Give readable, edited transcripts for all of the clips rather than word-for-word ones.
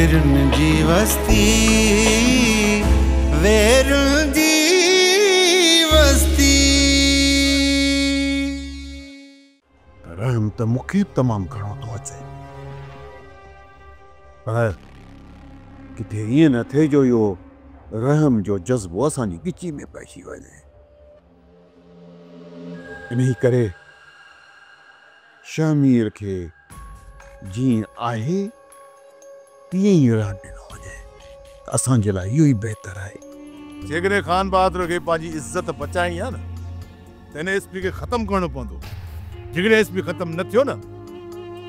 ويرن جي وستي، ويرن جي وستي. رحم ته مون کي به تمام گهڻو ٿو اچي، پر ڪٿي ائين نه ٿئي جو اهو رحم جو جذبو اسان جي ڳچي ۾ پئجي وڃي. انهي ڪري شهمير کي جيئن آهي تيئن ئي رهڻ ڏنو وڃي ته اسان جي لاء اهو ئي بهتر آهي. جيڪڏهن خان بهادر کي پنهنجي عزت بچائڻي آهي نه ته هن ايس پي کي ختم ڪرڻو پوندو. جيڪڏهن ايس پي ختم نه ٿيو نه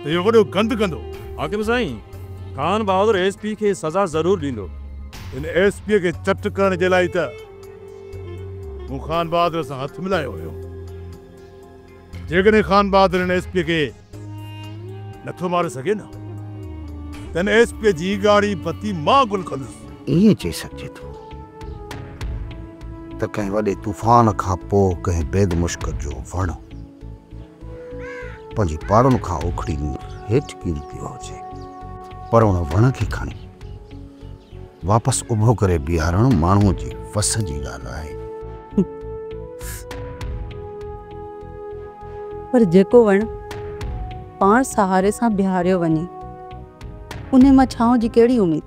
ته اهو وڏو گند ڪندو. حاڪم سائين، خان بهادر ايس پي کي سزا ضرور ڏيندو. هن ايس پي کي چٽ ڪرڻ جي لاء ئي ته مون خان بهادر سان هٿ ملايو هيو. جيڪڏهن خان بهادر هن ايس پي کي نٿو ماري سگهي نه ته هن ايس پي جي ڳاڙهي بتي مان گل ڪندس. ائين چئي سگهجي ٿو ته ڪنهن وڏي طوفان کان پوء ڪنهن بيد مشڪ جو وڻ پنهنجي پاڙن کان اکڙي هيٺ ڪري پيو هجي، پر ان وڻ کي کڻي واپس اڀو ڪري بيهارڻ ماڻهوء جي وس جي ڳالهه آهي. پر جيڪو وڻ پاڻ سهاري سان بيهاريو وڃي، انهي مان ڇانو جي ڪهڙي اميد؟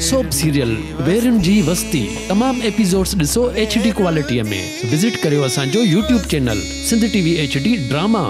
سوپ سيريل ويرين جي وستي تمام ايپيسوڊس ڏسو ايڇ ڊي ڪوالٽي ۾ وزٽ ڪريو اسان جو YouTube channel Sindh T V H D drama.